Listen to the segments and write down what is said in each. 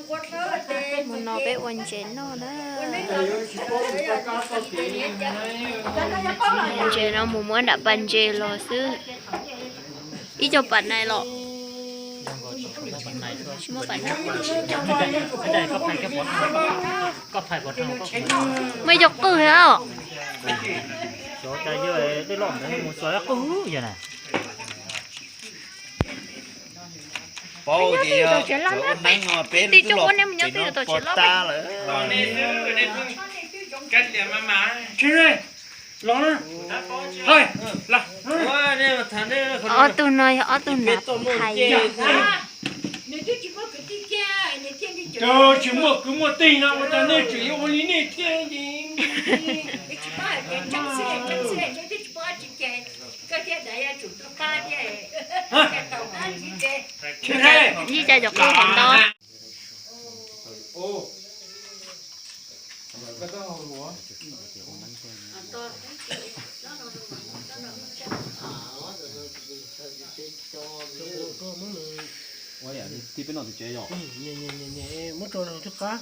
Mus no peb ua ntses noj na. Ntses no mus muab nram pas ntses los xwb. Ib co pas nais los. Muaj ib co qwj thiab os. Paub tias yog cov ua neeb no peb twb tuaj pem no pog tab lawm. Ob tug no yog ob tug nam phais. Tsis muaj kwv muaj tij no ua cas nej tseem yuav ua li nej thiab. Ib co cov qwj hais ntau. Muab rau nws coj qab.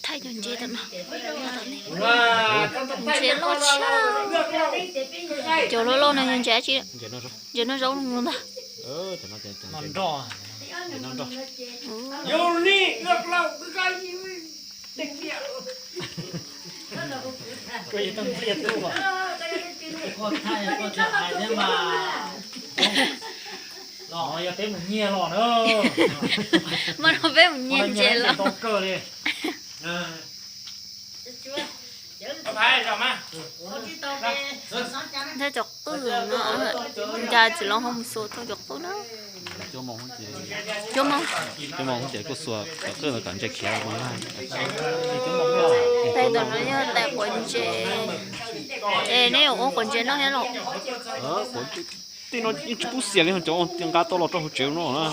Thaij cov ntses tam no. Ntses loj tshaj. Cov loj loj no yog ntses dab tsi? Ntses noj zaub no ntag. Yog peb mus nyiag los na. Mas no peb mus nyiag ntses los. Ntawm cov qwj no cas tsis los ho mus xuas tau cov qwj na. Cov moos ces kuj xuas cov qwj los kom ntses khiav los mas. Tais tom no yog tais quav ntses. Es neb yuav ua quav ntses noj thiab los? Tej no yeej tsis pub xiam li, cov nqa tau los rau hauv tsev no na.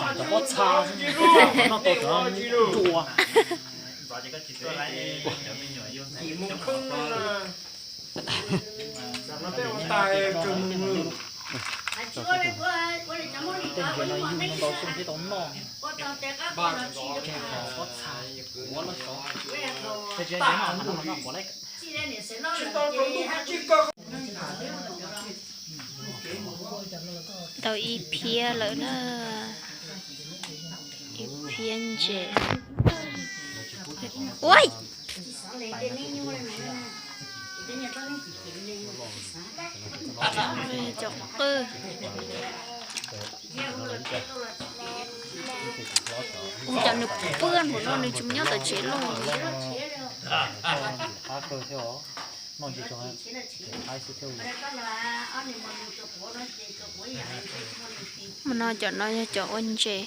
Tau ib phiab lawm na. Ib phiab ntses. Ua cov qwj. Ua cas nws pwj npaum no nws tsis nyob tom tsev lauj. Mas no cov no yog cov ua ntses.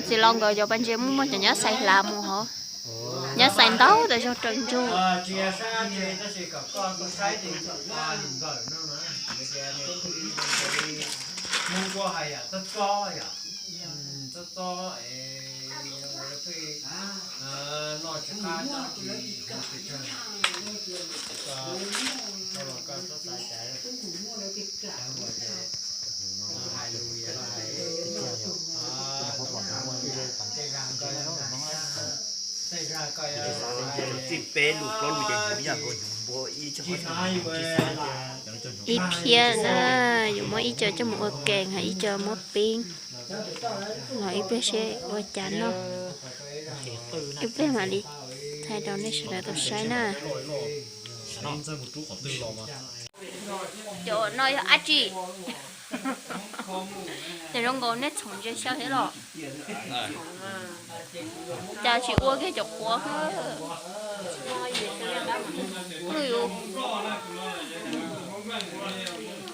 Tsis los nkawd cov pas ntses muaj muaj cov nyob xais hlav mus hov. Nyob xais ntau tas zog raws ntsug. Ib phiab na, yuav muab ib co coj mus ua kees, ho ib co muab peeb, los ib pliag seb ua cas noj. Ib pliag mam li thaij rau nej sawv daws tau saib na. Cov no yog dab tsi? Ces zoo nkaus nej txhoov ntses xyaw thiab los? Cas tsis ua kiag cov quav?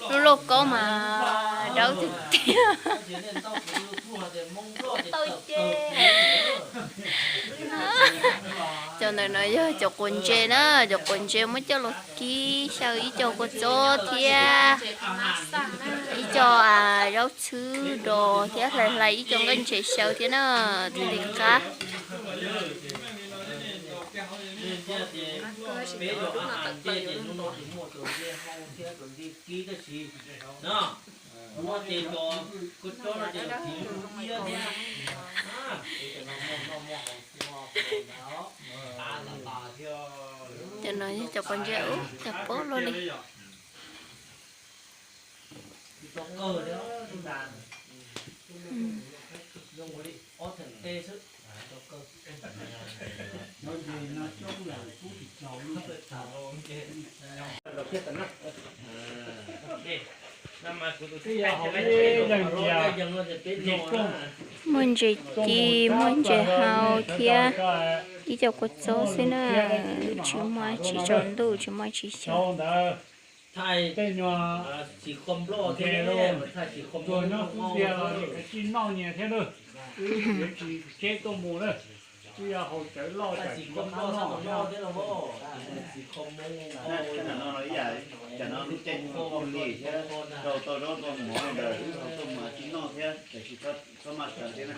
Lub lauj kaub mas dawb tiag tiag. Tau ces Cov ntawm no yog cov quav ntses na, cov quav ntses muab coj los kib xyaw ib co kua txob thiab ib co zaub txhwb dos thiab hlais hlais ib co nqaij ntses xyaw thiab na, thiaj li qab. Cov no yog cov quav ntses ub, cov pob luaj li. Muaj ntses ci, muaj ntses hau thiab ib co kua txob xwb na. Tsis muaj tsis tsaus ntuj, tsis muaj tsis xyaw. Tej nyuag ntses los, tuag nyob xub ntiag los nws kav tsij noj nyias thiab lawm. Wb yuav tsis cheb tuaj mus lawm, twb yog haus cawv loj tsam tsis tau qab noj thiab. Tam no ib yam, tam no lub caij nyoog poj lis thiab rau tau zaub tau mov ntawd wb haus tuaj mus tsis noj thiab, tam sis txhob maj sawv thiab na.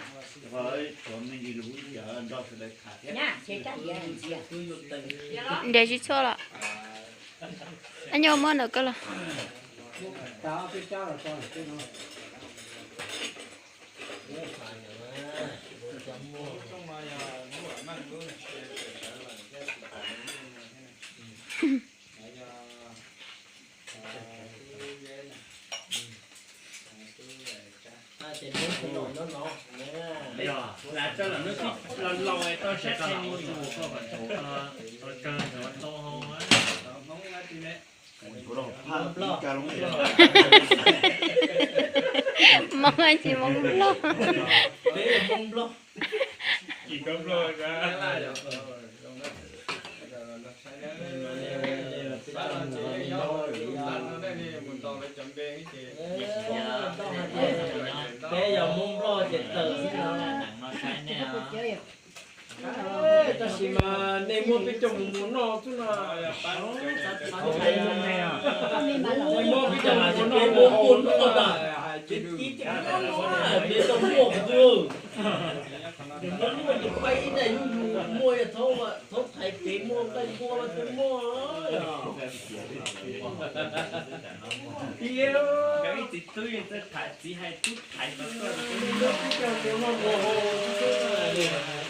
Rau qhov tshuav me ntsis lus wb yuav nrog sawv daws tham thiab. Ntiav tsis txhua los, ab nyuag muab ntawm koj los. Yog, lam tso los hnub twb los laus tau saib qhia li mus koj kom tau kawg ntawd tau hau. Hmoob tsis Hmoob Nplog. Tsis Hmoob Nplog. Peb yog Hmoob Nplog ces tawm xwb no. Tab sis mas nej muab peb coj mus mus noj xwb no. Nej muab peb coj mus mus noj, peb muab noj, peb tau muaj kuv twg. Nws muab nyuaj ces peb ib daim nyuj yus muaj, yog thaub thaiv pem muaj, nqaij npua mas twb muaj. Ib txiv tub yeej txawj thaiv, txiv hais tub thaiv tau tuaj.